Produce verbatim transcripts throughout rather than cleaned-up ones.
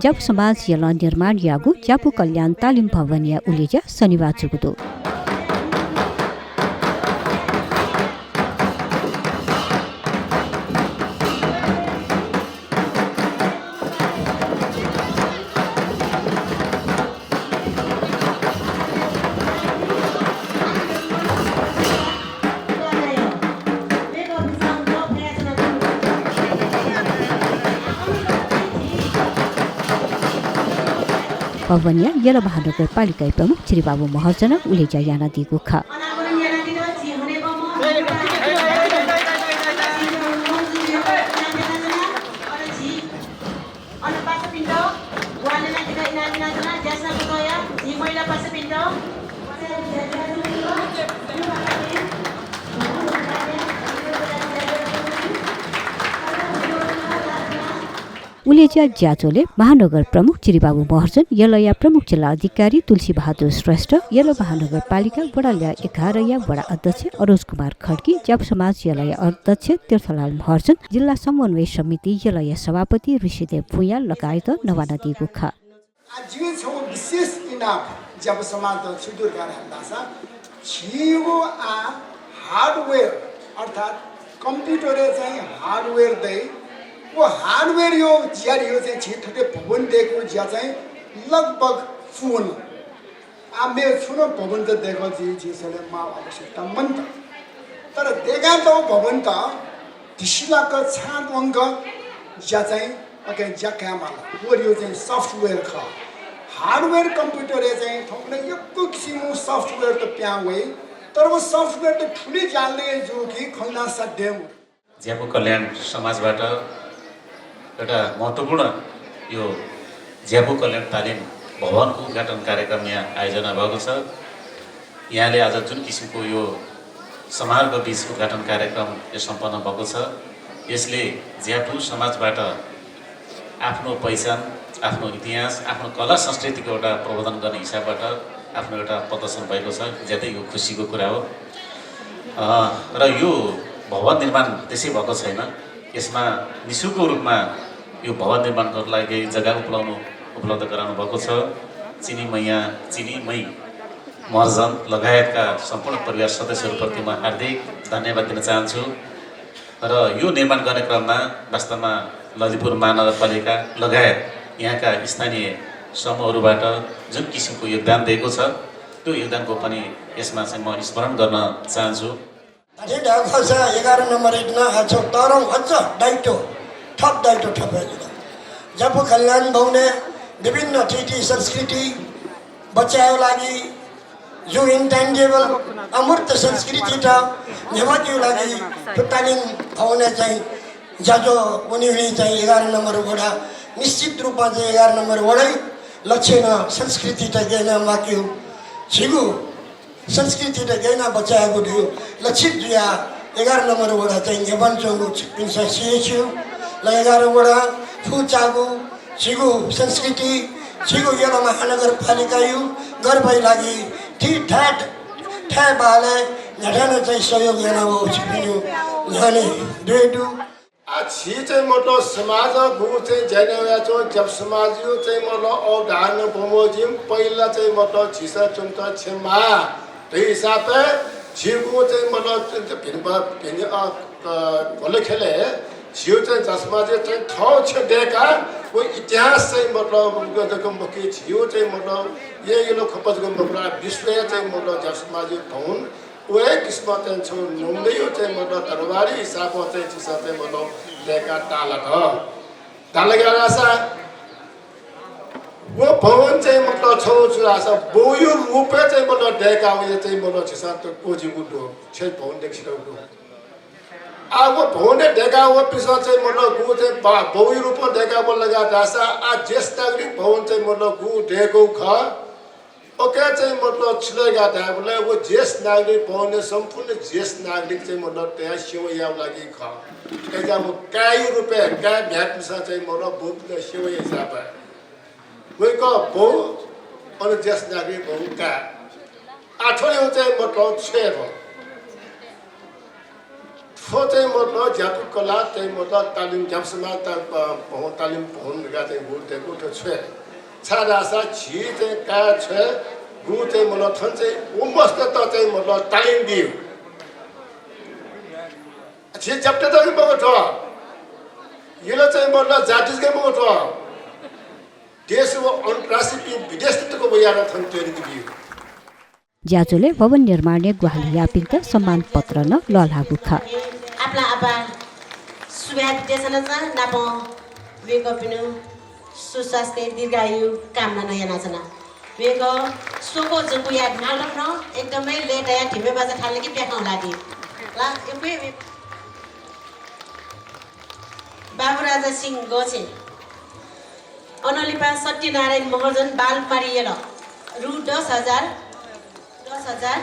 ज्यापु समाज यल निर्माण याःगु ज्यापु कल्याण तालिम भवनया उलेज्या शनिबार जूगु दु। भवनया यल महानगरपालिकाया प्रमुख चिरिबाबु महर्जनं उलेज्या यानादीगु खः। उलेज्या ज्याझ्वलय् महानगर प्रमुख चिरिबाबु महर्जन, यलया प्रमुख जिल्ला अधिकारी तुलसी बहादुर श्रेष्ठ, यल महानगरपालिका वडा ल्याः एघारया वडा अध्यक्ष अरोज कुमार खड्गी, ज्यापु समाज यलया अध्यक्ष तीर्थलाल महर्जन, जिल्ला समन्वय समिति यलया सभापति ऋषिदेव भुयाँ लगायत नवानादीगु खः। आ, जिं छगू विशेष इनाप ज्यापु समाजत छु दु धाःसा, झीगु आ hardware अर्थात् computer-य् चाहिँ hardware दइ। व hardware-या ज्याय् चाहिँ झी थथे भवन दयेकेगु ज्या चाहिँ लगभग पूर्ण। आ, मेगु छुं नं भवनत दयेकेगु झी, झीसं माःगु आवश्यकता मन्त। तर दयेकातःगु भवनत धिसिलाक छाँट वंक ज्या चाहिँ अके ज्या कायेमाल। व यो चाहिँ software खः। Hardware computer-य् चाहिँ थौंकन्हय् यक्व किसिमं software त पिहां वइ, तर व software त थुलि ज्यालगय् जू कि खँ ल्हाना साध्य मखु। ज्यापु कल्याण समाजबाट एउटा महत्त्वपूर्ण यो ज्यापु कल्याण तालिम भवनको उद्घाटन कार्यक्रम यहाँ आयोजना भएको छ। यहाँले आज जुन किसिमको यो समारोहको बीच उद्घाटन कार्यक्रम यो सम्पन्न भएको छ, यसले ज्यापु समाजबाट आफ्नो पहिचान, आफ्नो इतिहास, आफ्नो कला संस्कृतिको एउटा प्रवर्धन गर्ने हिसाबबाट आफ्नो एउटा प्रदर्शन भएको छ, ज्यादै यो खुसीको कुरा हो। अ, र यो भवन निर्माण त्यसै भएको छैन, यसमा निःशुल्क रूपमा यो भवन निर्माण गर्नको लागि जग्गा उपलब्ध, उपलब्ध गराउनु भएको छ। चिनी मैया, चिनी मै महर्जन लगायतका सम्पूर्ण परिवार सदस्यहरूप्रति म हार्दिक धन्यवाद दिन चाहन्छु। र यो निर्माण गर्ने क्रममा वास्तवमा ललितपुर महानगरपालिका लगायत यहाँका स्थानीय समूहहरूबाट जुन किसिमको योगदान दिएको छ, त्यो योगदानको पनि यसमा चाहिँ म स्मरण गर्न चाहन्छु। अथे धाःसा एघार नम्बर इतना आछौ तरौं अझ दायित्व, थप दायित्व थप हे जुल। ज्यापु कल्याण भवनय् विभिन्न थीथी संस्कृति बचायेगु लागि, जो intangible अमूर्त संस्कृतित न्ह्यब्वयेगु लागि थ्व तालिम भवनय् चाहिँ ज्याझ्वः वनेगुलिं चाहिँ एघार नम्बर वडा निश्चित रूपमा चाहिँ एघार नम्बर वडाया लच्छित संस्कृतित गय् याना म्वाकेगु झीगु संस्कृतित गय् याना बचायेगु धइगु लक्षित जुयाः एघार नम्बर वडा चाहिँ न्ह्यब्वनाच्वंगु छिकपिन्सं सि हे स्यू। ल एघार वडा फुचाःगु झीगु संस्कृति, झीगु यल महानगरपालिकाया गर्वया लागि थीथाय् थाय् बहालय् न्ह्याथाय् नं चाहिँ सहयोग यानावःगु छिकपिनिगु न्ह्यःने द्वय् दु। आ, झी चाहिँ मतलब समाजं गुगु चाहिँ ज्या यानावयाच्वं, ज्यापु समाजया चाहिँ मतलब अवधारणा बमोजिम, पहिला चाहिँ मतलब झीसं च्वनेत क्षमा धइगु हिसाबय् झीगु चाहिँ मतलब भिन, भिन, अ, अ, भलखेलय् झीगु चाहिँ ज्यापु समाजया चाहिँ थःगु छेँ दय्काः व इतिहास चाहिँ मतलब मखु, झीगु चाहिँ मतलब येँ यल खँपः जक मखु ला, विश्वया चाहिँ मतलब ज्यापु समाजया भवन व हे किसिमं चाहिँ छगू नोम्दय् चाहिँ मतलब दरबारी हिसाबं चाहिँ झीसं चाहिँ मतलब दय्काः ताःलात। ताःलात धाःसा व भवन चाहिँ मतलब छगू छु धाःसा बौया रूपय् चाहिँ मतलब दय्काः वया चाहिँ मतलब झीसं त क्वजिगु दु, छेँ भवन दय्काः सिधःगु दु। आ व भवन दय्काः वःपिन्सं चाहिँ मतलब गुगु चाहिँ बा-, बौया रूपं दय्काः वल धकाः धाःसा आ ज्येष्ठ नागरिक भवन चाहिँ मतलब गुगु दय्कूगु खः। अके चाहिँ मतलब छु लय् का धायेबलय् व ज्येष्ठ नागरिक भवनय् सम्पूर्ण ज्येष्ठ नागरिक चाहिँ मतलब तयाः सेवा यायेगु लागि खः। अय्‌सा व काय्‌या रूपय्, काय् म्ह्याय्‌पिन्सं चाहिँ मतलब बौपिन्त सेवा याइसापय् वय्‌कः बौ, अन ज्येष्ठ नागरिक बौ काय्। आ थ्व चाहिँ मतलब छु हे खः। थ्व चाहिँ मतलब ज्याकू कलाः चाहिँ मतलब तालिम ज्यापु समाज ता-, प-, भवन, तालिम भवन धकाः चाहिँ गुरु तय्‌कू थ्व छ्वये। छाय्‌धाःसा झी चाहिँ काय् छ्वये गुरु चाहिँ मतलब थन चाहिँ व मस्तय्‌त चाहिँ मतलब तालिम बिउ। झी ज्यापुतय्‌त हे मखु थ्व। यल चाहिँ मतलब जाति जक हे मखु थ्व। देश व अन्तर्राष्ट्रिय विदेश तक वयाः थन training बिउ। ज्याझ्वलय् भवन निर्माणय् ग्वाहालि याःपिन्त सम्मान पत्र नं लःल्हाःगु खः। आपालं आपाः सुभाय् बियाच्वनाच्वना, नापं वय्‌कःपिनिगु सुस्वास्थ्य दीर्घायु कामना नं यानाच्वना। वय्‌कः स्वक्वः जूगुया न्हापां नं एकदमै लय्‌तायाः धिमे बाजा थाले कि प्याखं हुलादी। ला, यक्व हे बाबुराजा सिंह गःछेँ। अनंलिपा सत्यनारायण महर्जन बालकुमारी यल। रु दस हजार, दस हजार।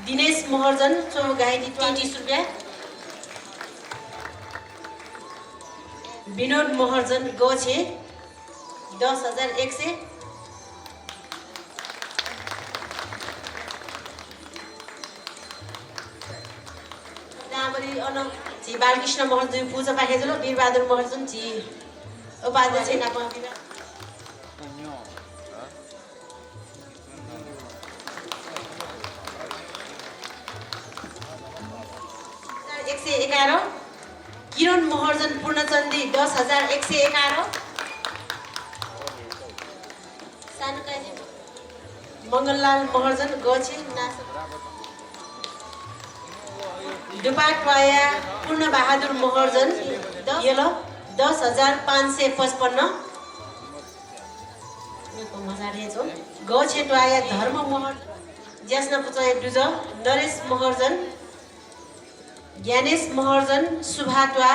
दिनेश महर्जन च्वंगु घाइदि तैंतिस रुपियाँ। विनोद महर्जन गःछेँ दस हजार एक सय। दाबरी अन झी बालकृष्ण महर्जन पूजा पाखे जुल, वीरबहादुर महर्जन झी उपाध्यक्ष नाप एक सय एघार। किरण महर्जन पूर्णचन्दी दस हजार एक सय एघार। सानुकाजी मंगललाल महर्जन गःछेँ नास। दुपात्वाया पूर्णबहादुर महर्जन यल दस हजार पाँच सय पचपन्न। गःछेँ त्वाया धर्म महर्जन ज्यासना पुचःया दुजः नरेश महर्जन ज्ञानेश महर्जन सुभात्वा।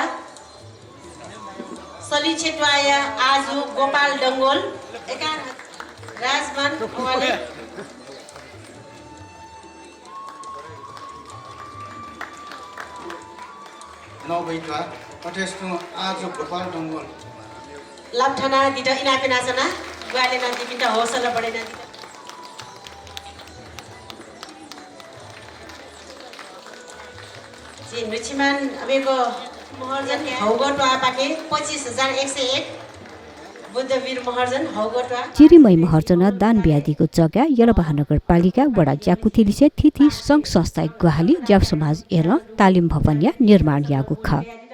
सलिछेँ त्वाया आजु गोपाल डंगोल एकान राजमान वाले। नौबैत्वा अथेस्तुं आजु गोपाल डंगोल। लापथाना दित इनाप यानाच्वना, ग्वाहालि यानादीपिन्त हौसला बढे यानादीत। झी न्हुचिमान अबेक महर्जन हौगत्वापाखे पच्चिस हजार एक सय एक। बुद्धवीर महर्जन हौगत्वा। चिरिमय महर्जन दान बियादीगु जग्गा यलबहानगरपालिका वडा ज्याकुथिलिसे थीथी संघ संस्थाय् ग्वाहालि ज्यापु समाज एलं तालिम भवनया निर्माण याःगु खः।